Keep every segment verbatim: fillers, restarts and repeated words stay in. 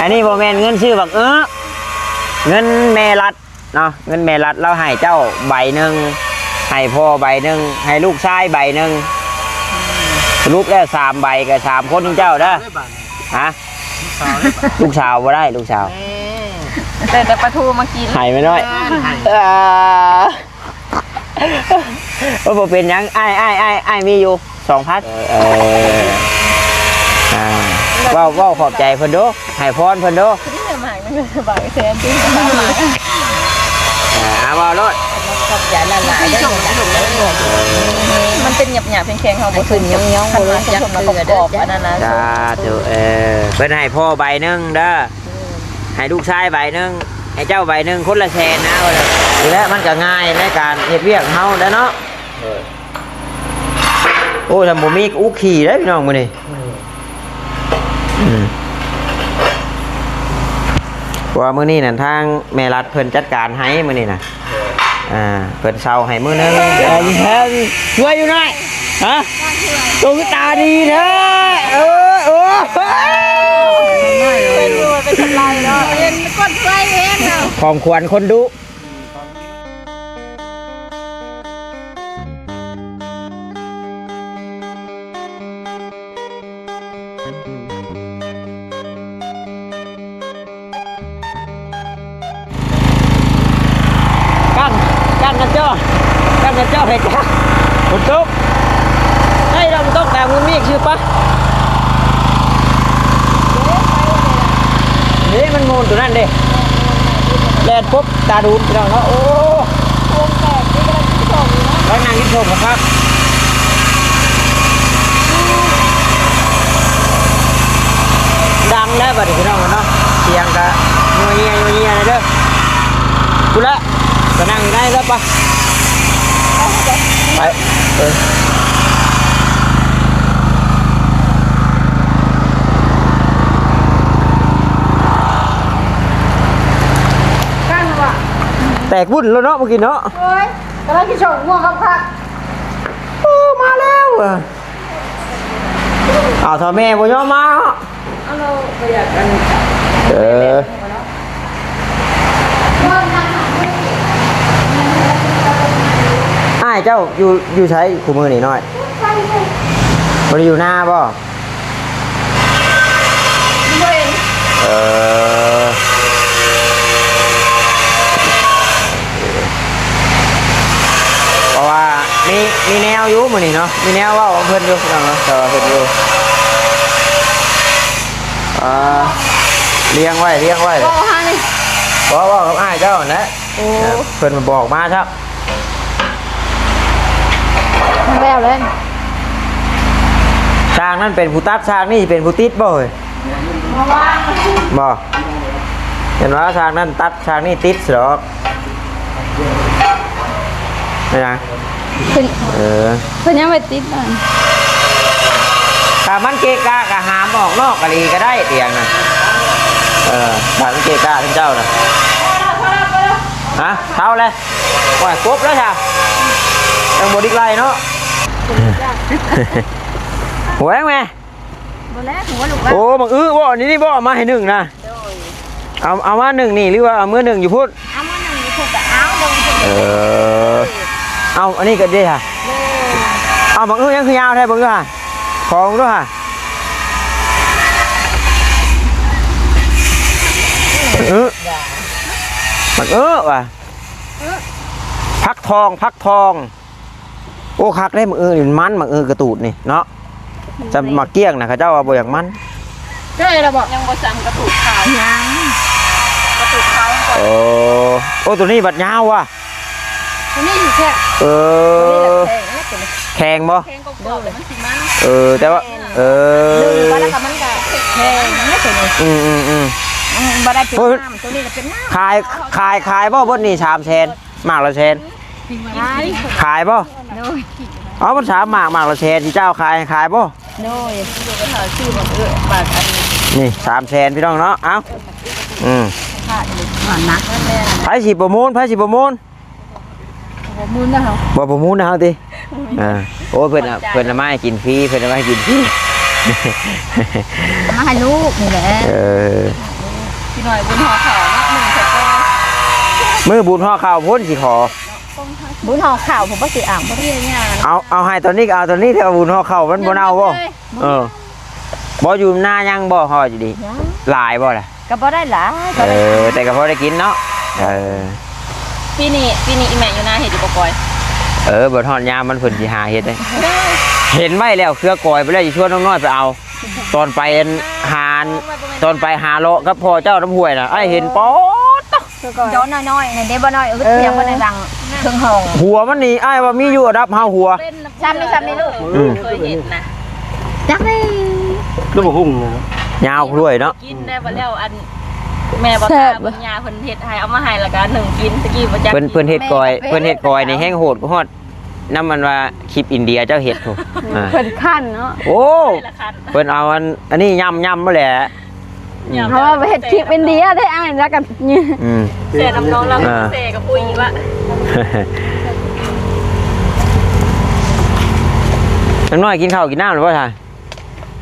อันนี้บ่แม่นเงินซื้อบักเอื้อ เงินแม่รัฐเนาะ เงินแม่รัฐ ลาวให้เจ้าใบหนึ่ง ให้พ่อใบหนึ่ง ให้ลูกชายใบหนึ่ง สรุปแล้วสามใบ กับสามคนเจ้าเด้อ ได้บาทนี่ ฮะ ลูกสาวได้บาท ลูกสาวบ่ได้ ลูกสาว แม่ แต่ แต่ปลาทูมากิน ให้แม่น้อย ให้ เอ้อ เออ บ่เป็นหยัง อ้าย อ้าย อ้าย อ้ายมีอยู่ สองพัน เออ เออ อ่า เว้า เว้าขอบใจเพิ่นดู ให้พรเพิ่นดู นี่หมากมันก็บาทแสนจริง อ่า เอาเว้าโลด ขอบใจหลายๆเด้อ มันเป็นหยาบๆแข็งๆ เฮาบ่ มันขึ้นย่องๆ คันว่า บ่รู้ อยากมาประกอบอันนั้นนะ สาธุ เออ เพิ่นให้พ่อใบหนึ่งเด้อ ให้ลูกชายใบหนึ่ง ให้เจ้าใบหนึ่ง คนละแสนนะ ว่าซั่น นี่แหละ มันก็ง่ายในการเฮ็ดเวียกของเฮาแหละเนาะ เออ โอ้ย ถ้าบ่มีก็อุกขี้เด้อพี่น้องมื้อนี้ อืม อืม เพราะว่ามื้อนี้นั่นทางแม่รัฐเพิ่นจัดการให้มื้อนี้น่ะ เออ อ่า เพิ่นเซาให้มื้อหนึ่ง เออ แทนช่วยอยู่หน่อย ฮะ ตัวคือตาดีแท้ เออ โอ้ย เป็นมือเป็นทำลายเนาะ เป็นคนช่วยเองเนาะ ของขวัญคนดุ กั้ง กั้งกันจ้อ กั้งกันจ้อให้จ้า ฝนตก ให้ลองตกตามมือมีดชื่อปะ เฮ้ย มันโมนตัวนั้นเด้ แล่นปุ๊บ ตาดูดพี่น้องเนาะ โอ้ วงแตกนี่กำลังกินส้มอยู่นะ กำลังนั่งกินส้มครับ ดังแล้วบัดนี้พี่น้องเนาะ เสียงกะยัวเยียยัวเยียเลยเด้อ กูละ ไปนั่งอยู่ในแล้วปะ ไป เออ ตั้งว่ะ แตกวุ่นแล้วเนาะเมื่อกี้เนาะ โอ้ย กำลังกินส้มม่วงครับค่ะ โอ้ มาแล้วอะ อ้าว ถ้าแม่บ่ยอมมาเนาะ เอา เราบ่อยากกัน เออ อ้ายเจ้าอยู่ อยู่ไสคู่มื้อนี้น้อย บ่ได้อยู่นาบ่ เออ เพราะว่ามี มีแนวอยู่มื้อนี้เนาะ มีแนวเว้าของเพิ่นอยู่พี่น้องเนาะ แต่ว่าเพิ่นอยู่ อ่า เลี้ยงไว้ เลี้ยงไว้ เว้าหานี่ เว้า เว้ากับอ้ายเจ้านั่นแหละ โอ้ เพิ่นบอกมาครับ แล้วเลย ช่างนั่นเป็นผู้ตัด ช่างนี่เป็นผู้ติดบ่เฮ้ย บ่ เห็นว่าช่างนั่นตัด ช่างนี่ติดหรอก ไม่นะ เพิ่น เออ เพิ่นยังไปติดอ่ะ ถ้ามันเกะกะก็หามออกนอกกะลีก็ได้เตียงนะ เออ ถ้ามันเกะกะท่านเจ้านะ ฮะ เท่าเลย โอ้ย ครบแล้วจ้ะ ยังบ่ดิกไล่เนาะ หัวแม่ บ่แล้ว หัวลูกแล้ว โอ้ บักอื้อบ่ นี่ นี่บ่ เอามาให้หนึ่งนะ โดย เอา เอามาหนึ่งนี่ หรือว่าเอามือหนึ่งอยู่พุ้น เอามาหนึ่งอยู่พุ้นก็เอา ลงพุ้น เออ เอา อันนี้ก็ได้ค่ะ โดย เอา บักอื้อยังคือยาวแท้ บักอื้อค่ะ ของด้วยค่ะ เออ บักอื้อว่ะ ผักทอง ผักทอง โอ้ คักได้ บักอื้อนี่มัน บักอื้อกระตูดนี่เนาะ จะมาเกี้ยงนะ เขาเจ้าว่าบ่อยากมัน ได้แล้วบ่ ยังบ่สั่งกระตูดขาว ยัง กระตูดขาวก่อน โอ้ โอ้ ตัวนี้บัดยาวว่ะ ตัวนี้อยู่แค่ เออ ตัวนี้แหละแพงนะตัวนี้ แข็งบ่ แพงก็กรอบแต่มันสิมัน เออ แต่ว่า เออ หนึ่งวันแล้วก็มันก็แพงนะตัวนี้ อืม อืม อืม อืม บ่ได้เป็น โอ้ย น้ำ ตัวนี้ก็เป็นน้ำ ขาย ขาย ขายบ่เบิดนี่ สามแสน หมากละแสน ขาย ขายบ่ โดย เอา มันสามหมาก หมากละแสน สิเจ้าขาย ขายบ่ โดย นี่ สามแสน พี่น้องเนาะ เอ้า อืม หวานนัก ไผสิประมูล ไผสิประมูล ประมูลนะเฮา บ่ประมูลนะเฮาติ อ่า โอ้ เพิ่นน่ะ ขอบใจ เพิ่นน่ะมาให้กินฟรี เพิ่นน่ะมาให้กินฟรี มาให้ลูกนี่แหละ เออ มื้อบุญห่อข้าวพุ้นสิขอ บุญห่อข้าวผมบ่สิอ่างบ่ได้ เอา เอาให้ตอนนี้ก็เอาตอนนี้เถอะ บุญห่อข้าวมันบ่เน่าบ่ เออ บ่อยู่นายังบ่ห่ออยู่ดี ยัง หลายบ่ล่ะ ก็บ่ได้หลาย เออ แต่ก็พอได้กินเนาะ เออ ปีนี้ ปีนี้อีแม่อยู่นาเฮ็ดอยู่บ่ก้อย เออ บ่ฮอดยามมันเพิ่นสิหาเฮ็ดเด้ เห็นไว้แล้วเครือก้อยไปแล้ว สิชวนน้องน้อยไปเอา ตอนไปอันหา ตอนไปหาเลาะกับพ่อเจ้าน้ำห้วยน่ะ อ้ายเห็นป๊อด เดี๋ยวน้อยๆ นี่เด้บ่น้อย เออ เออ เสียงบ่ได้ดัง เครื่องห้อง หัวมันนี่ อ้ายว่ามีอยู่อันดับห้าหัว ซ้ำนี่ ซ้ำนี่ลูก อืม เคยเห็นนะ จักเลย คือบ่ฮุ่งนะ ยาวด้วยเนาะ กินได้บ่แล้ว อัน แม่บ่ แซ่บ ตาบ่ ยาเพิ่นเฮ็ดให้ เอามาให้แล้วก็นึ่งกิน ตะกี้บ่จัก เพิ่น เพิ่นเฮ็ดก้อย เพิ่นเฮ็ดก้อยนี่แฮงโหดกว่าฮอด นำมันว่าคลิปอินเดียเจ้าเฮ็ดพุ้น อ่า เพิ่นคั่นเนาะ โอ้ เพิ่นเอาอัน อันนี้ยำ ยำมาแหละ เพราะว่าไปเฮ็ดคลิปอินเดียได้อ้ายแล้วก็ อืม แซ่น้ำน้องแล้ว อ่า แซ่กับผู้หญิงละ น้องน้อยกินข้าวกินน้ำหรือเปล่าท่าน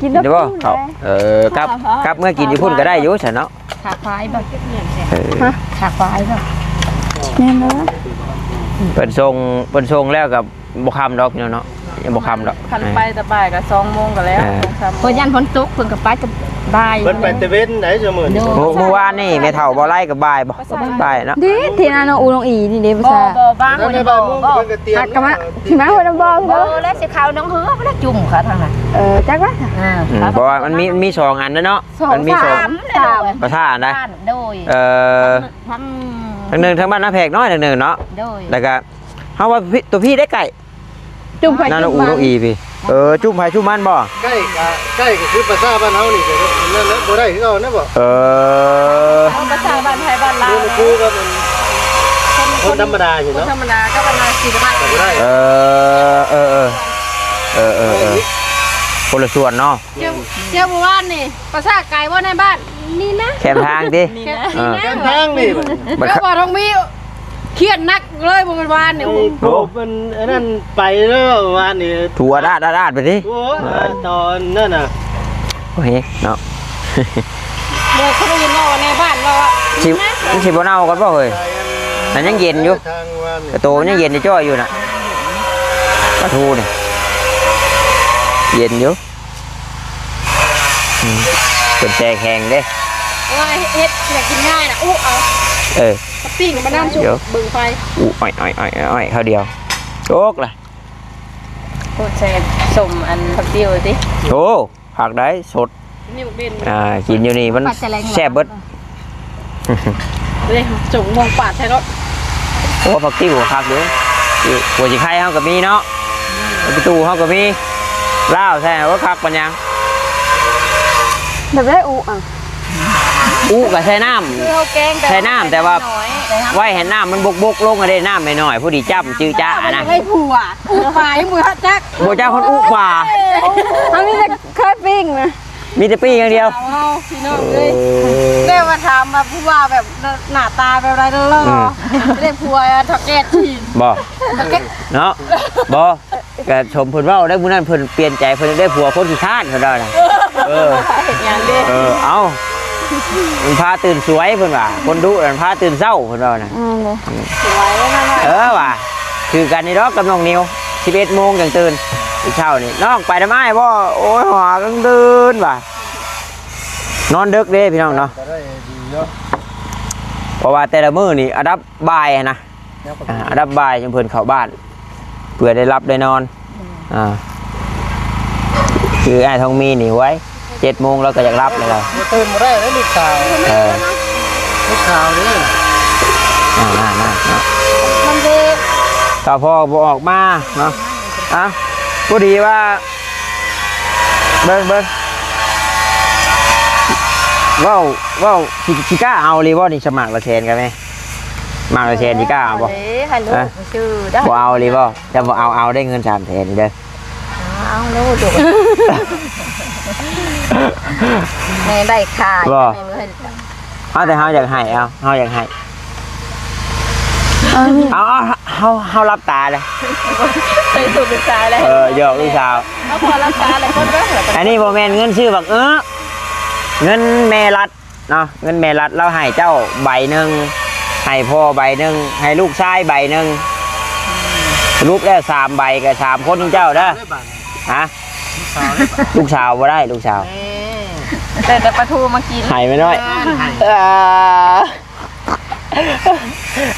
กิน กินได้บ่ แล้ว ข้าว เออ กลับ กลับเมื่อกินอยู่พุ้นก็ได้อยู่ซั่นเนาะ ขาควายบ่ เออ ฮะ ขาควายบ่ แม่นบ่ เพิ่นส่ง เพิ่นส่งแล้วก็บ่ค่ำดอกพี่น้องเนาะ ยังบ่ค่ำดอก คันไปแต่บ่ายก็สองโมงก็แล้ว เออ สองสามโมง เพิ่นย่านฝนตก เพิ่นก็ไปแต่บ่าย เพิ่นไปแต่เว้นได้ซุมื้อนี้ โดย มื้อ มื้อวานนี่แม่เฒ่าบ่ไล่ก็บ่ายบ่ บ่ายเนาะ ดีที่นั่นน้องอูน้องอีนี่เด้ บ่ ภาษา บ่ บาง บ่ได้บ่ายโมง บ่ เพิ่นก็เตรียม หักกะมะ สิมาหัวน้ำบ่ บ่ แล้วสิเข้าน้องเฮือบ่ได้จุ่มเขาทางนั้น เออ จักว่า อ่า อืม เพราะว่ามันมี มีสองอันนะเนาะ สอง มันมีสอง สาม สาม ประธานนะ บ้านโดย เอ่อ ทั้ง ทั้งหนึ่ง ทั้งบ้านน้าแพกน้อย ทั้งหนึ่งเนาะ โดย แล้วก็ เฮาว่าพี่ ตัวพี่ได้ไก่ จุ่มไผ นั่นน่ะ จุ่มมัน อู่นกอีพี่ เออ จุ่มไผจุ่มมันบ่ ใกล้กะ ใกล้ก็คือภาษาบ้านเฮานี่ก็นั่นแหละ บ่ได้คือเก่านะบ่ เออ เอาภาษาบ้านไทยบ้านลาว นี่มันคือว่ามัน คนธรรมดาอยู่เนาะ คนธรรมดาก็ประมาณสี่สิบห้า ก็บ่ได้ เออ เออ เออ เออ เออ เออ คนละส่วนเนาะ เที่ยว เที่ยวเมื่อวานนี่ ภาษาไกลว่าในบ้าน นี่นะ แคมทางติ นี่นะ เออ แคมทางนี่ บัด แล้วว่าทองมี เครียดหนักเลยเมื่อวานนี่ ไอ้พวกมันอันนั้นไปแล้ววานนี่ ถั่วดาดดาดไปสิ โอ้ย ตอนนั้นน่ะ โอ้ยเนาะ เมื่อคนอื่นเล่าในบ้านเราอะ สิ มันสิบ่เน่ากันบ่เฮ้ย มันยังเย็นอยู่ ทางวานนี่ กระโตมันยังเย็นจ้อยอยู่น่ะ ปลาทูนี่ เย็นอยู่ อืม เป็นแจกแห้งเด้ ว่าเฮ็ดอยากกินง่ายน่ะ อุ๊เอา เออ ปิ้งมานั่นชุบ เดี๋ยว เบิ่งไฟ อุ๊ อ้อย อ้อย อ้อย อ้อย ข้าวเดียว โจกล่ะ โอ้ แซ่บ ส้มอันผักติ้วติ โอ้ ผักได้สด นี่บักเด่น อ่า กินอยู่นี่มัน ผัดจะแรง แซ่บเบิด เด้ ส้มม่วงปาดใช่เนาะ โอ้ ผักติ้วก็คักอยู่ หัวจิไคเฮาก็มีเนาะ ผักติ้วเฮาก็มี ลาวใช่ว่าคักปานหยัง แบบได้อุอ่ะ อุก็ใส่น้ำ คือเฮาแกงแต่ ใส่น้ำแต่ว่า น้อย ไว้ให้น้ำมันบกๆลงก็ได้ น้ำน้อยๆ พอดีจ้ำจื้อจ้าอะนะ ได้ผัว อุปลายังบ่ทันจัก บ่จ้าคนอุปลา เฮามีแต่เคยปิ้งนะ มีแต่ปิ้งอย่างเดียว เอาพี่น้องเอ้ย เออ แม่มาถามมาผู้ว่าแบบหน้าตาแบบไรเนาะ อืม ได้ผัวเฒ่าแก่จีน บ่ เฒ่าแก่ เนาะ บ่ ก็ชมเพิ่นเว้าได้ มื้อนั้นเพิ่นเปลี่ยนใจ เพิ่นได้ผัวคนขี้คร้านเพิ่นว่าน่ะ เออ เฮ็ดหยังเด้ เออ เอ้า มันพาตื่นสวยเพิ่นว่า คนดุมันพาตื่นเช้าเพิ่นว่าน่ะ อืม สวยมากๆ เออว่ะ คือกันนี่ดอกกับน้องนิว สิบเอ็ดโมงจั่งตื่น เช้านี่ น้องไปทำไมบ่ โอ้ย หากลางคืนว่ะ นอนดึกเด้พี่น้องเนาะ ก็ได้ดีเนาะ เพราะว่าแต่ละมื้อนี่อันดับบ่ายหั้นนะ อ่า อันดับบ่ายจั่งเพิ่นเข้าบ้าน เพื่อได้หลับได้นอน อ่า คืออ้ายทองมีนี่ไว้ เจ็ดโมงแล้วก็อยากหลับแล้ว บ่ตื่นบ่ได้แล้วลูกสาว เออ ลูกสาวนี่ อ่า นั่นๆๆ มันเด้ ถ้าพ่อบ่ออกมาเนาะ อ่ะ พอดีว่า เบิ่ง เบิ่ง เว้า เว้า สิ สิกล้าเอาเลยบ่นี่ สมัครละแสนกันไหม หมากละแสนสิกล้าเอาบ่ เอ้ย ให้ลูก ฮะ ชื่อได้ บ่เอาเลยบ่ จะบ่เอา เอาได้เงินสามแสนเด้อ เอาลูก แม่ได้ขาย บ่ แม่เงิน เอาแต่เฮาอยากให้ เอา เฮาอยากให้ เอานี่ เอา เอา เฮา เฮาหลับตาเลย ใส่สูตรเป็นสายเลย เออ หยอกลูกสาว เอาพอหลับตาเลย คนก็หัว อันนี้บ่แม่นเงินซื้อบักเออ เงินแม่รัฐ เนาะ เงินแม่รัฐเราให้เจ้าใบหนึ่ง ให้พ่อใบหนึ่ง ให้ลูกชายใบหนึ่ง สรุปแล้วสามใบ กับสามคนเจ้าเด้อ ได้บาท ฮะ ลูกสาวได้บาท ลูกสาวบ่ได้ ลูกสาว แต่แต่ปลาทูมากิน ให้ไม่น้อย เออ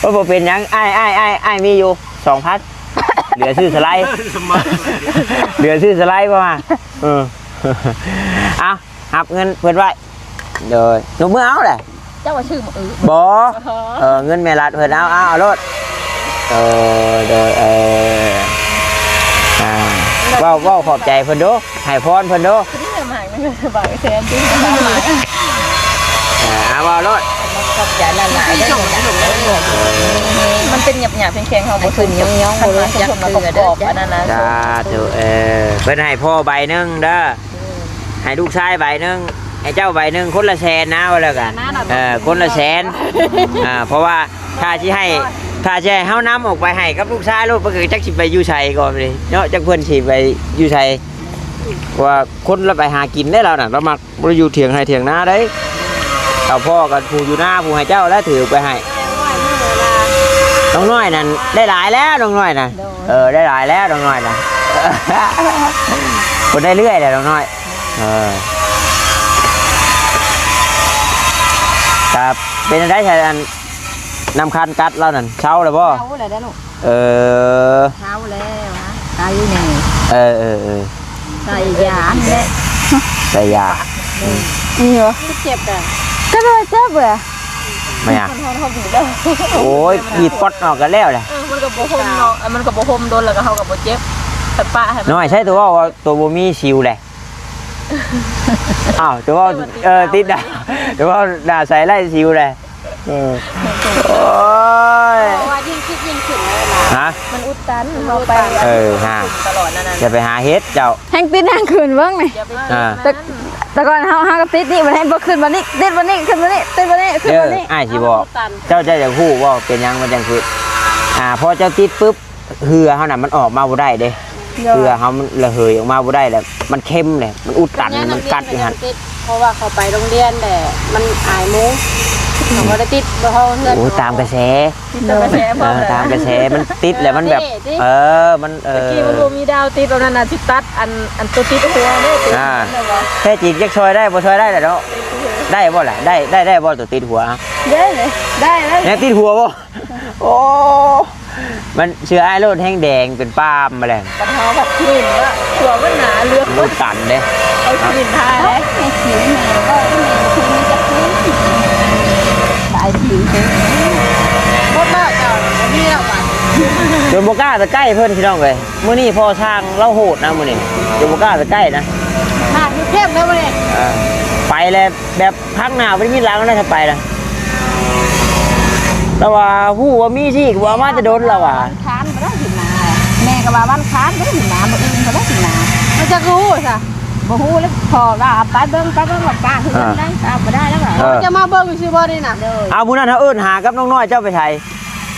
ว่าบ่เป็นหยัง อ้าย อ้าย อ้าย อ้ายมีอยู่ สองพัน เหลือซื้อสไลด์ สมัคร เหลือซื้อสไลด์บ่มา เออ เอา หับเงินเพิ่นไว้ โดย หนูเมื่อเอาแหละ เจ้าว่าชื่อมื้ออื่น บ่ เออ เงินแม่รัฐเพิ่น เอา เอา เอาโลด เออ โดย เออ อ่า เว้า เว้าขอบใจเพิ่นดู ให้พรเพิ่นดู นี่หมายมันสบายแสนจริง อ่า เอา เว้าโลด ขอบใจหลายๆเด้อ มันเป็นหยาบๆแข็งๆ เฮาบ่ ขึ้นย่องๆ บ่รู้จัก คันว่าชมแล้วก็กรอบๆ อันนั้นนะ สาธุ เออ เพิ่นให้พ่อใบหนึ่งเด้อ ให้ลูกชายใบหนึ่ง ให้เจ้าใบหนึ่ง คนละแสนนะ ว่าแล้วกัน เออ คนละแสน อ่า เพราะว่าถ้าสิให้ ถ้าสิให้เฮานำออกไปให้กับลูกชายโลด เพิ่นก็จักสิไปอยู่ไสก่อนเลยเนาะ จักเพิ่นสิไปอยู่ไส เพราะว่าคนละไปหากินได้แล้วน่ะ เรามักบ่ได้อยู่เถียงไร่เถียงนาได้ เอาพ่อกับผู้อยู่นา ผู้ให้เจ้าแล้วถือไปให้ น้องน้อยนั่นได้หลายแล้ว น้องน้อยน่ะ โดย เออ ได้หลายแล้ว น้องน้อยน่ะ เพิ่นได้เรื่อยแหละ น้องน้อย เออ ครับ เป็นจั่งใด๋ อันน้ำคันกัดเรานั่น เซาแล้วบ่ เซาแล้วเด้อลูก เออ เซาแล้วนะ ไตนี่ เออ เออ เออ ใส่ยาอันนี้ ใส่ยา นี่เหรอ เจ็บอ่ะ ก็เลยเจ็บอ่ะ ไม่อะ มันทนเขาบีบแล้ว โอ้ย บีบป๊อดออกกันแล้วแหละ เออ มันก็บ่ห่มเนาะ มันก็บ่ห่มโดนแล้วก็เขาก็บ่เจ็บ แต่ปะให้มัน น้อย ใช่ตัวว่า ตัวบ่มีสิวแหละ อ้าว ตัวว่า เออ ติดด่า ตัวว่าด่าใส่ไล่สิวแหละ เออ โอ้ย เพราะว่ายิ่งคิดยิ่งขึ้นเลยนะ ฮะ มันอุดตัน เขาไป เออ ฮะ ตลอดนั่นน่ะ อย่าไปหาเฮ็ดเจ้า แฮงติดแฮงขึ้นเบิ่งนี่ อย่าไป อ่า แต่ แต่ก่อนเฮา เฮาก็ติดนี่ บัดนี้บ่ขึ้นบัดนี้ ติดบัดนี้ ขึ้นบัดนี้ ติดบัดนี้ ขึ้นบัดนี้ เด้อ อ้ายสิบอก เจ้า เจ้าอยากฮู้ว่าเป็นหยังมันจังขึ้น อ่า พอเจ้าติดปุ๊บ เฮือเฮาน่ะมันออกมาบ่ได้เด้ โดย เฮือเฮามันระเหยออกมาบ่ได้แหละ มันเค็มเลย มันอุดตัน มันกัดอยู่หั่น เพราะว่าเขาไปโรงเรียนแหละ มันอายหมู่ เขาก็ได้ติดบ่เฮาเฮือน โอ้ ตามกระแส ตามกระแส เออ ตามกระแส มันติดแหละ มันแบบ เออ มัน เออ ตะกี้มันบ่มีดาวติด อันนั้นน่ะสิตัด อัน อันตัวติดหัวเด้ อ่า แท้จริงจักซอยได้บ่ซอยได้แหละเนาะ ได้บ่ล่ะ ได้ ได้ ได้บ่ตัวติดหัว ได้เลย ได้เลย แนวติดหัวบ่ โอ้ มันเชื่ออ้ายโลดแฮงแดงเป็นป้ามมาแล้ว ปัญหาแบบกลิ่นละ หัวมันหนาเหลือง มันตันเด้ เอากลิ่นทาเลย ไม่ขิวแม่ก็ไม่ขิวไม่จะขึ้น สายผิวเธอ บ่เลิกเจ้า บ่มีแล้วบัด จนบ่กล้าไปใกล้เพิ่นพี่น้องเอ้ย มื้อนี้พ่อช่างเราโหดนะมื้อนี้ จนบ่กล้าไปใกล้นะ หากอยู่เข้มแล้วมื้อนี้ อ่า ไปแล้วแบบ พักหน้าบ่ได้มีหลังนะ ถ้าไปนะ แต่ว่าฮู้ว่ามีสิ ว่ามาแต่โดนแล้วว่ะ วันค้านบ่ได้กินนา แม่ก็ว่าวันค้านบ่ได้กินนา มื้ออื่นบ่ได้กินนา มันจะฮู้ซะ บ่ฮู้แล้ว พ่อว่าเอาไปเบิ่ง ไปเบิ่งว่าป้าเฮือนได้ เอาบ่ได้แล้วว่ะ เออ จะมาเบิ่งซื่อบ่นี่น่ะ โดย เอามื้อนั้นเฮาเอิ้นหากับน้องน้อยเจ้าไปไส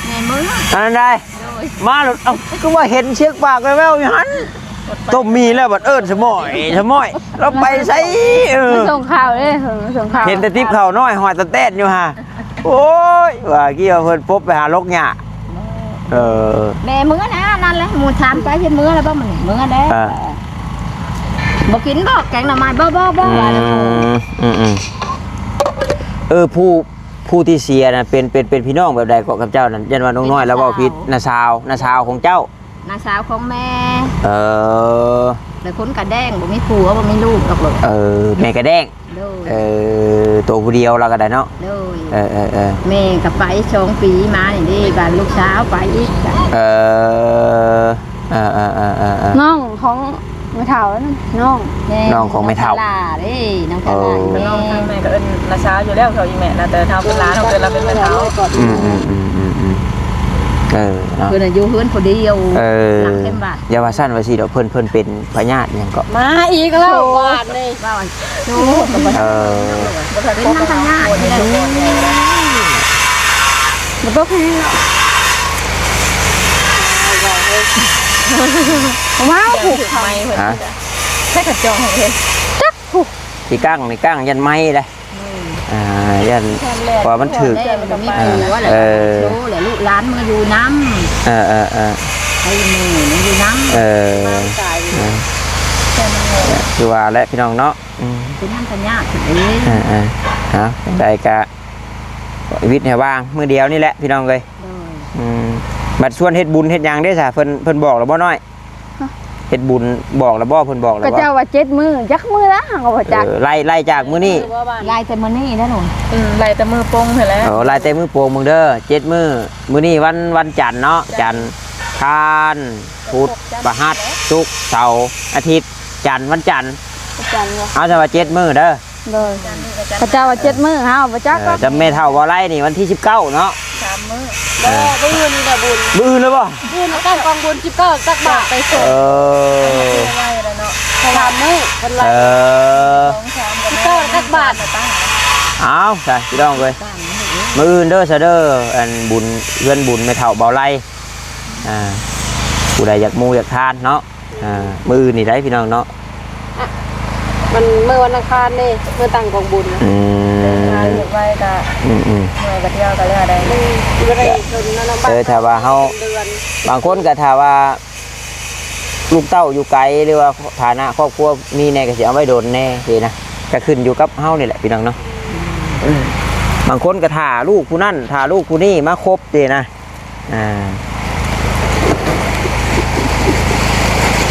แม่นบ่ล่ะ อันนั้นได้ โดย มาแล้ว เอ้า คือว่าเห็นเสียงปากแว่วๆอยู่หั่น ต้มมีแล้วบัดเอิ้นสะหมอย สะหมอย เราไปไส เออ มาส่งข่าวเด้ มาส่งข่าว เห็นแต่ติ๊บข้าวน้อย หอยตะแตนอยู่ห่า โอ้ย ว่ากี้ว่าเพิ่นปบไปหาลกหญ้า เออ แม่มื้อนะนั่นแหละ หมู่ถามไปเฮ็ดมื้อแล้วบ่มื้อนี้ มื้อแล้ว อ่า บ่กินบ่แกงหน่อไม้ บ่ บ่ บ่ อืม อืม อืม เออ ผู้ ผู้ที่เสียน่ะ เป็น เป็น เป็นพี่น้องแบบใดก็กับเจ้านั่น ยันว่าน้องน้อยแล้วเว้าผิด น้าสาว น้าสาวของเจ้า น้าสาวของแม่ เออ แต่คนกะแด้ง บ่มีผัว บ่มีลูกดอกลูก เออ แม่กะแด้ง โดย เออ ตัวผู้เดียวเราก็ได้เนาะ โดย เออ เออ เออ แม่ก็ไปสองปีมานี่เด้ บ้านลูกสาวไปอีก เออ เออ เออ เออ เออ เออ น้องของแม่เฒ่านั่น น้อง แม่ น้องของแม่เฒ่า น้องกะลาเด้ น้องกะลา เออ แม่ น้องทางแม่ก็เอิ้นน้าสาวอยู่แล้ว เขาอีแม่นะ แต่เฒ่าเป็นหลาน เขาเอิ้นเราเป็นแม่เฒ่า อืม อืม อืม อืม อืม เออ เนาะ เพิ่นน่ะอยู่เฮือนผู้เดียว เออ หลังเต็มบ้าน อย่าว่าซั่นว่าซี่ดอก เพิ่น เพิ่นเป็นพยาธิหยังก็ มาอีกแล้ว โอ้ บาดนี่ ว่าอัน โอ้ เออ เป็นน้ำพยาธินี่แหละ มันต้องแห้ง ว้าว ผูกเขา ฮะ ใช่กระจองเห็น จักผูก สิกั้งนี่กั้งยันไหม้เลย อืม อ่า ย่าน เพราะว่ามันถืก แม่มันมีผัวแล้ว เออ โซ่แล้วลูกหลานมาอยู่นำ เออ เออ เออ ไอ้หมู่นี่อยู่นำ เออ ตาย เออ แค่นั้นเลย คือว่าแหละพี่น้องเนาะ อืม เป็นน้ำสัญญาสิเอง เออ เออ เอาจั่งใดกะ วิทย์ให้ว่างมื้อเดียวนี่แหละพี่น้องเอ้ย โดย อืม บัดชวนเฮ็ดบุญเฮ็ดหยังเด้ซะ เพิ่น เพิ่นบอกแล้วบ่น้อย ฮะ เฮ็ดบุญบอกแล้วบ่ เพิ่นบอกแล้วบ่ เขาเจ้าว่าเจ็ดมื้อ จักมื้อละ เฮาก็บ่จัก เออ ไล่ ไล่จากมื้อนี้ ไล่แต่มื้อนี้นะหนู อืม ไล่แต่มื้อปงหั้นแหละ เออ ไล่แต่มื้อปงมึงเด้อ เจ็ดมื้อ มื้อนี้วัน วันจันทร์เนาะ จันทร์ อังคาร พุธ พฤหัส ศุกร์ เสาร์ อาทิตย์ จันทร์ วันจันทร์ วันจันทร์เหรอ เอาซะว่าเจ็ดมื้อเด้อ โดย เขาเจ้าว่าเจ็ดมื้อ เฮาบ่จัก เออ แต่แม่เฒ่าบ่ไล่นี่วันที่สิบเก้าเนาะ สามมื้อ เออ บ่ มื้ออื่นนี่ก็บุญ มื้ออื่นแล้วบ่ มื้ออื่นตั้งกองบุญสิบเก้าตักบาตรไปส่ง เออ ไว้แล้วเนาะ สามมื้อเพิ่นไล่ เออ สองสาม สิบเก้าตักบาตร เอาซะพี่น้องเอ้ย มื้ออื่นเด้อซะเด้อ อันบุญ เฮือนบุญแม่เฒ่าเบาไล่ อ่า ผู้ใดอยากหมู่อยากทานเนาะ อ่า มื้ออื่นนี่ได้พี่น้องเนาะ อ่ะ มันมื้อวันอังคารนี่ มื้อตั้งกองบุญนะ อืม เฮ็ดไว้ก็ อืม อืม เมื่อยก็เที่ยวก็แล้วได้ มันบ่ได้ชนนะเนาะ เออ ถ้าว่าเฮา เป็นเดือน บางคนก็ถ้าว่า ลูกเต้าอยู่ไกล หรือว่าฐานะครอบครัวมีแหน่ก็สิเอาไว้โดนแหน่ซี้นะ ก็ขึ้นอยู่กับเฮานี่แหละพี่น้องเนาะ อืม บางคนก็ถ่าลูกผู้นั่น ถ่าลูกผู้นี่มาครบซี้นะ อ่า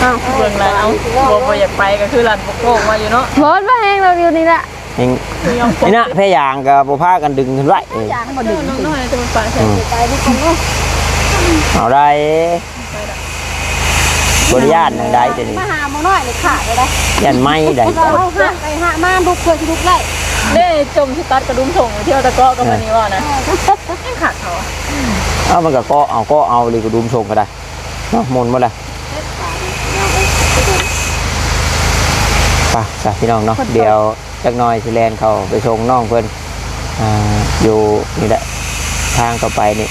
อ้าว เบิ่งแล้ว เอ้า บ่ บ่อยากไปก็คือลั่นโป่งๆมาอยู่เนาะ โพสต์ว่าแฮงเราอยู่นี่แหละ แฮง ไม่ยอมคบ นี่นะ แพยางก็บ่พากันดึงขึ้นไว้ แพยางบ่ดึง น้องน้อยจะมาปะใส่ อืม ไปทุกคนเนาะ เอาได้ บ่ได้ย่านหยังได้เดี๋ยวนี้ มาหาหมอน้อยเลยค่ะ บ่ได้ ย่านไม้ได้ เราเอาหาไปหามาลุกเพื่อสิลุกได้ เด้จมสิตัดกระดุมส่งเที่ยวตะเกาะกับมันนี่ว่านะ ยังขาดเขาอะ เอามันก็เกาะเอา เกาะเอาเลยกระดุมส่งก็ได้ เนาะ หมุนหมดเลย ไปจ้ะพี่น้องเนาะ เดี๋ยวจักหน่อยสิแล่นเข้าไปส่งน้องเพิ่น อ่า อยู่นี่แหละ ทางเข้าไปนี่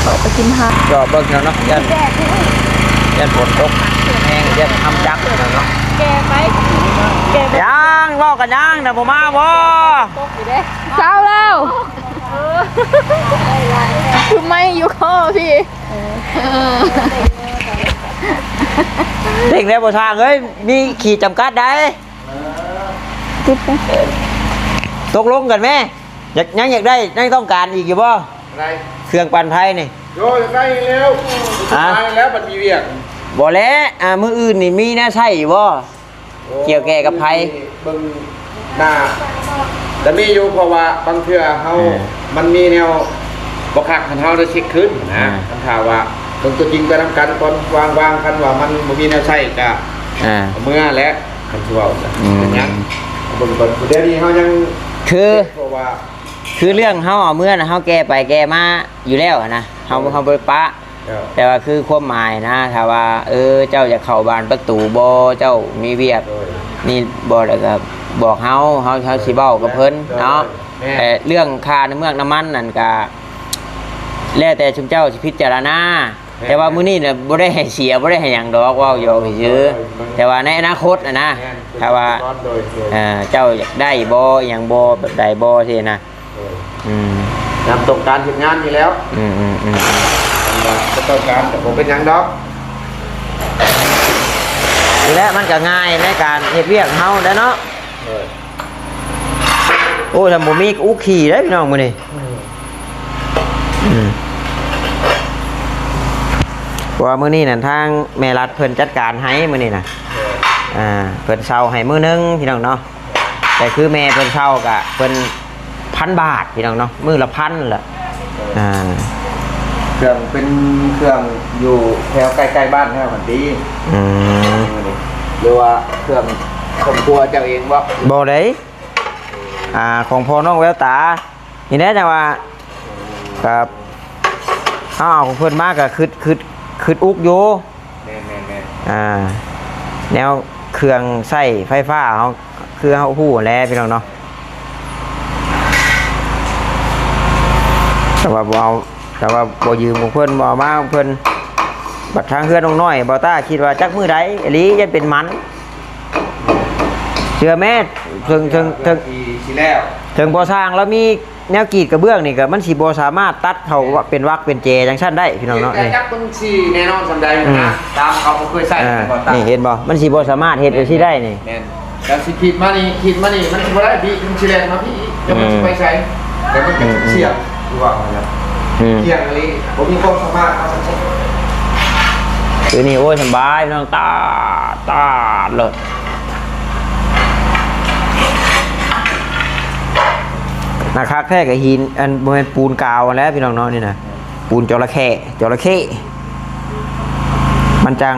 เขาไปกินทาง จอดเบิ่งแถวเนาะ ย่าน แดด ย่านฝนตกแฮง ย่านห้ำจักเนาะ แกไป แกไป ยัง เว้ากันยัง น่ะ บ่มาบ่ ตกอยู่เด้ เช้าแล้ว เออ คือไม่อยู่ข้อพี่ เด็กแล้วบ่ทางเอ้ย มีขีดจำกัดได้ ติดไป ตกลงกันแม่ อยาก ยังอยากได้ ยังต้องการอีกอยู่บ่ อะไร เครื่องปั่นไฟนี่ โย อยากได้แล้ว อ่ะ สุดท้ายแล้วมันมีเวียก บ่แล้ว อ่า มื้ออื่นนี่มีแนวใช้อยู่บ่ โอ้ เกี่ยวแก่กับไฟ เบิ่งหน้า แต่มีอยู่ เพราะว่าบางเทื่อเฮา เออ มันมีแนวบ่คัก คันเฮาได้เช็คคืนนะ อ่า คันถ้าว่าเบิ่งตัวจริงไปนำกันก่อน วาง วาง คันว่ามันบ่มีแนวใช้ก็ อ่า เอาเมือแหละ คันสิเว้าจ้ะ อืม เป็นหยัง เบิ่งก่อน เดี๋ยวนี้เฮายัง คือ เพราะว่า คือเรื่องเฮาเอาเมือน่ะ เฮาแก้ไปแก้มาอยู่แล้วหั้นนะ เฮา เออ เฮาบ่ได้ปะ เออ แต่ว่าคือความหมายนะ ถ้าว่า เออ เจ้าอยากเข้าบานประตูบ่ เจ้ามีเวียก เออ นี่บ่ แล้วก็บอกเฮา เฮา เฮาสิเว้ากับเพิ่นเนาะ แม่น แต่เรื่องค่าน้ำเมือกน้ำมันนั่นก็ แล้วแต่ชุมเจ้าสิพิจารณา แม่น แต่ว่ามื้อนี้น่ะบ่ได้ให้เสีย บ่ได้ให้หยังดอก เว้าหยอกซื่อๆ เออ แต่ว่าในอนาคตน่ะนะ แม่น ถ้าว่า โดย โดย เอ่อ เจ้าอยากได้บ่ อิหยังบ่ แบบใดบ่ซี้นะ เออ อืม นำต้องการเฮ็ดงานอยู่แล้ว อืม อืม อืม ก็ต้องการ แต่บ่เป็นหยังดอก นี่แหละมันก็ง่ายในการเฮ็ดเวียกเฮาแหละเนาะ เออ โอ้ ถ้าบ่มีก็อุกขี้เด้พี่น้องมื้อนี้ อืม อืม เพราะว่ามื้อนี้นั่นทางแม่รัฐเพิ่นจัดการให้มื้อนี้นะ เออ อ่า เพิ่นเซาให้มื้อหนึ่งพี่น้องเนาะ แต่คือแม่เพิ่นเซากะเพิ่น พันบาทพี่น้องเนาะ มื้อละพันละ อ่า เครื่องเป็นเครื่องอยู่แถวใกล้ๆบ้านแถวหั้นติ อืม หรือว่าเครื่องครอบครัวเจ้าเองบ่ บ่ได้ อ่า ของพ่อน้องแววตา นี่แหละจังว่า ครับ เอาของเพิ่นมาก็คิด คิด คิดอุกอยู่ แม่นๆๆ อ่า แนวเครื่องใช้ไฟฟ้าเฮา คือเฮาฮู้แหละพี่น้องเนาะ แต่ว่าบ่เอา แต่ว่าบ่ยืมของเพิ่น บ่เอามาของเพิ่น บัดทางเฮือนน้องน้อย บ่าวต้าคิดว่าจักมื้อใดอีหลี ยันเป็นหมัน เชื่อแม่ เถิงเถิงเถิง ที่สิแล้ว เถิงพอสร้างแล้วมีแนวกรีดกระเบื้องนี่ก็มันสิบ่สามารถตัดเข้าเป็นวักเป็นแจจังซั่นได้พี่น้องเนาะ แต่ นี่ จักมันสิแน่นอนส่ำใด อืม นะ ตามเขาบ่เคยใส่ อ่า บ่ตาม นี่เห็นบ่ มันสิบ่สามารถเฮ็ดจังซี่ได้นี่ แม่น แล้วสิขีดมานี่ ขีดมานี่ มันสิบ่ได้พี่ มันสิแล่นมาพี่ แล้วมันสิไปไส อืม แล้วมันก็สิเสี่ยง อืม คือว่าหั่นแหละ อืม เสี่ยงอีหลี บ่มีความสามารถเอาซั่นซะ คือนี่ โอ้ย สบายพี่น้อง ตาด ตาดเลย หน้าคักแท้กับหิน อันบ่แม่นปูนกาวอันแล้วพี่น้องเนาะ นี่นะ ปูนจระเข้ จระเข้ มันจัง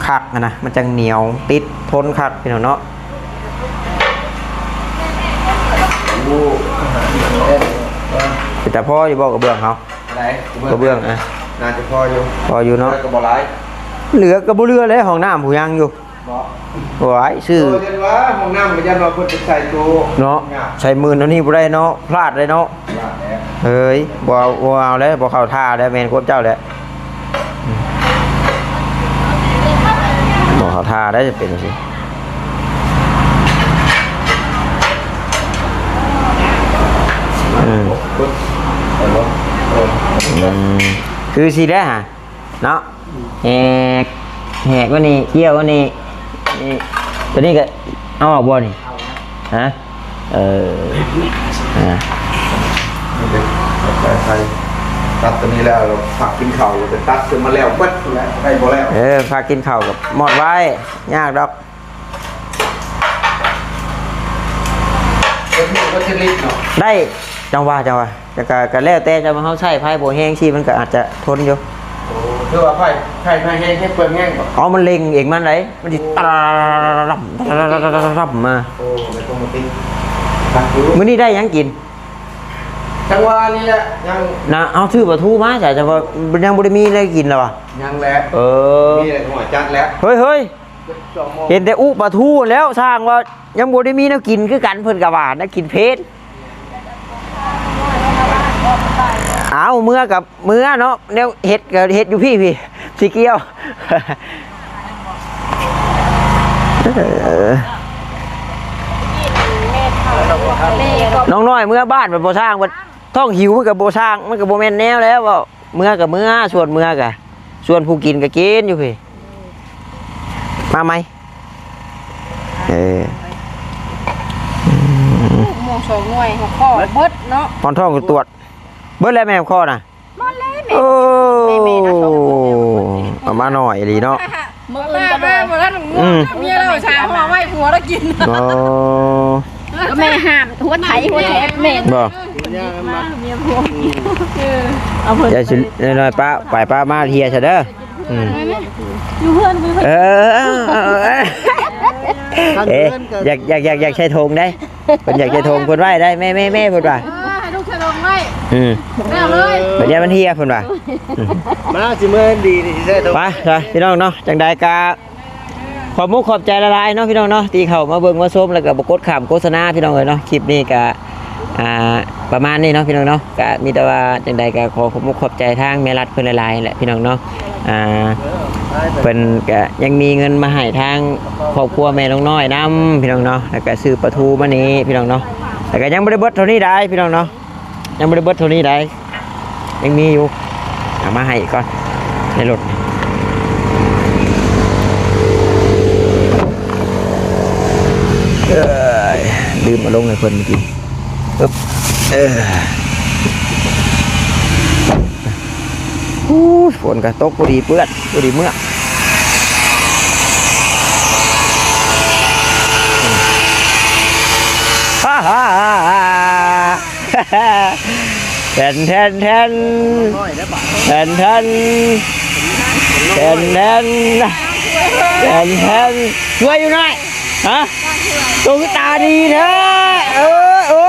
คักนะ มันจังเหนียวติดทนคักพี่น้องเนาะ โอ้ เป็นตาพ่ออยู่บ่กระเบื้องเขา อะไร กระเบื้อง อ่ะ น่าจะพออยู่ พออยู่เนาะ แล้วก็บ่หลาย เหลือก็บ่เหลือแล้ว ห้องน้ำผู้ยังอยู่ บ่ โอ้ย ซื้อ โอ้ย เห็นว่าห้องน้ำก็ยันว่าเพิ่นไปใส่ตู้ เนาะ งาม ใส่หมื่นเท่านี้บ่ได้เนาะ พลาดเลยเนาะ พลาดแล้ว เฮ้ย บ่เอา บ่เอาแล้ว บ่เข้าท่าแล้ว แม่นความเจ้าแล้ว บ่เข้าท่าได้จะเป็นจังซี่ อืม ปึ๊บ เห็นบ่ เออ อืม คือสิได้หา เนาะ แหก แหกกว่านี้ เกี่ยวกว่านี้ นี่ ตัวนี้ก็เอาออกบ่นี่ ฮะ เออ อ่า นี่เด้ ตัดไป ตัดตัวนี้แล้ว เราผักกินข้าว เราไปตัดขึ้นมาแล้ว เบิดแล้ว ได้บ่แล้ว เออ ผักกินข้าวกับหมอดไว้ ยากดอก เป็นหมดวัตถุดิบเนาะ ได้ จังหวะ จังหวะ แต่ก็ ก็แล้วแต่จะมาเฮาใช้ไฟบ่แฮงสิ มันก็อาจจะทนอยู่ โอ้ คือว่าไฟ ไฟ ไฟแฮง ให้เปลืองแฮงบ่ อ๋อ มันเล็งเองมันได๋ มันสิตะลำ ตะลำมา โอ้ ไม่ต้องมาติด ตักอยู่ มื้อนี้ได้หยังกิน จังหวะนี้แหละ ยัง นะ เอาซื้อปลาทูมาจ้ะ แต่ว่ายังบ่ได้มีอะไรกินแล้ววะ ยังแหละ เออ มีแต่หัวจัดแล้ว เฮ้ย เฮ้ย สองโมง เห็นแต่อุปลาทูแล้ว สร้างว่ายังบ่ได้มีแนวกินคือกัน เพิ่นก็ว่าแนวกินเผ็ด เอาเมือกับเมือเนาะ แนวเฮ็ดก็เฮ็ดอยู่พี้พี้ สิเกี่ยว เออ น้องน้อยเมือบ้านมันบ่สร้าง มันท้องหิวมันก็บ่สร้าง มันก็บ่แม่นแนวแล้ว เว้าเมือกับเมือ ส่วนเมือกะ ส่วนผู้กินก็กินอยู่พี้ มาไหม เออ อืม หมวกสองหน่วย หัวข้อเบิดเนาะ ฮอดท้องก็ตรวจ เบิดแล้วแม่นข้อน่ะ หมดแล้วแม่ โอ้ แม่ แม่นะ เอามาหน่อยอีหลีเนาะ มื้ออื่นก็ได้ บ่ได้ อืม เมียเราสามห่อไว้ผัวเรากิน อ๋อ ก็แม่ห้าม หัวไถ หัวแถแม่ บ่ เมียผัว เออ เอาเพิ่น อย่าสิน้อยๆ ป้า ไปป้ามาเที่ยซะเด้อ อืม อยู่เพื่อน อยู่เพื่อน เออ เออ เออ เออ คัน เอ๊ะ เพื่อนก็ อยาก อยาก อยาก อยากใช้ธงได้ เพิ่นอยากใช้ธงเพิ่นไว้ได้ แม่ แม่ แม่ เพิ่นว่า เออ ให้ลูกใช้ธงไว้ อืม เอาเลย บัดนี้มันเที่ยเพิ่นว่า อืม มาสิเมื่อดีนี่สิใช้ธง ไป ไป พี่น้องเนาะ จังใดกะ ขอบมุกขอบใจหลายๆ เนาะพี่น้องเนาะ ที่เข้ามาเบิ่งมาชม แล้วก็บ่กดข้ามโฆษณาพี่น้องเอ้ยเนาะ คลิปนี้ก็ อ่า ประมาณนี้เนาะพี่น้องเนาะ ก็มีแต่ว่าจังใดก็ขอขอบมุกขอบใจทางแม่รัฐเพิ่นหลายๆ แหละพี่น้องเนาะ อ่า เพิ่นก็ยังมีเงินมาให้ทางครอบครัวแม่นกน้อยนำพี่น้องเนาะ แล้วก็ซื้อปลาทูมานี่พี่น้องเนาะ แล้วก็ยังบ่ได้เบิดเท่านี้ได้พี่น้องเนาะ ยังบ่ได้เบิดเท่านี้ได้ ยังมีอยู่ เอามาให้อีกก่อน ในรถ เอ้ย ลืมเอาลงให้เพิ่นเมื่อกี้ ปึ๊บ เออ อู้ ฝนก็ตกพอดีเปื้อน พอดีเมือก ฮ่าฮ่าฮ่าฮ่า แทน แทน แทน แทน แทน แทน แทน แทน ช่วยอยู่หน่อย ฮะ ตัวคือตาดีแท้ เออ โอ้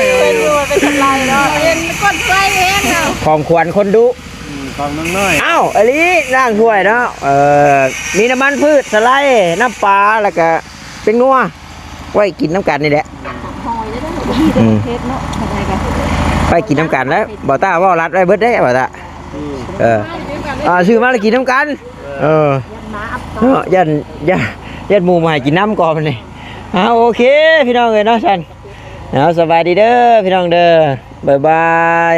ย เป็นอยู่ เป็นทำลายเนาะ เป็นคนช่วยเองเนาะ ของขวัญคนดุ อืม ของน้องน้อย อ้าว อลี ล้างถ้วยเนาะ เอ่อ มีน้ำมันพืช สะไลด์ น้ำปลา แล้วก็แป้งนัว ไว้กินน้ำกันนี่แหละ หอยได้ไหม อืม เผ็ดเนาะ อะไรกัน ไปกินน้ำกันแล้ว บ่าวต้าเว้ารัดไว้เบิดเด้ บ่าวต้า อืม เออ อ่า ซื้อมาแล้วกินน้ำกัน เออ เนาะ ย่าน ย่าน เฮ็ดหมู่มาให้กินน้ำก่อนนี่ เอา โอเค พี่น้องเอ้ยเนาะ ซั่น เอา สบายดีเด้อ พี่น้องเด้อ บ๊ายบาย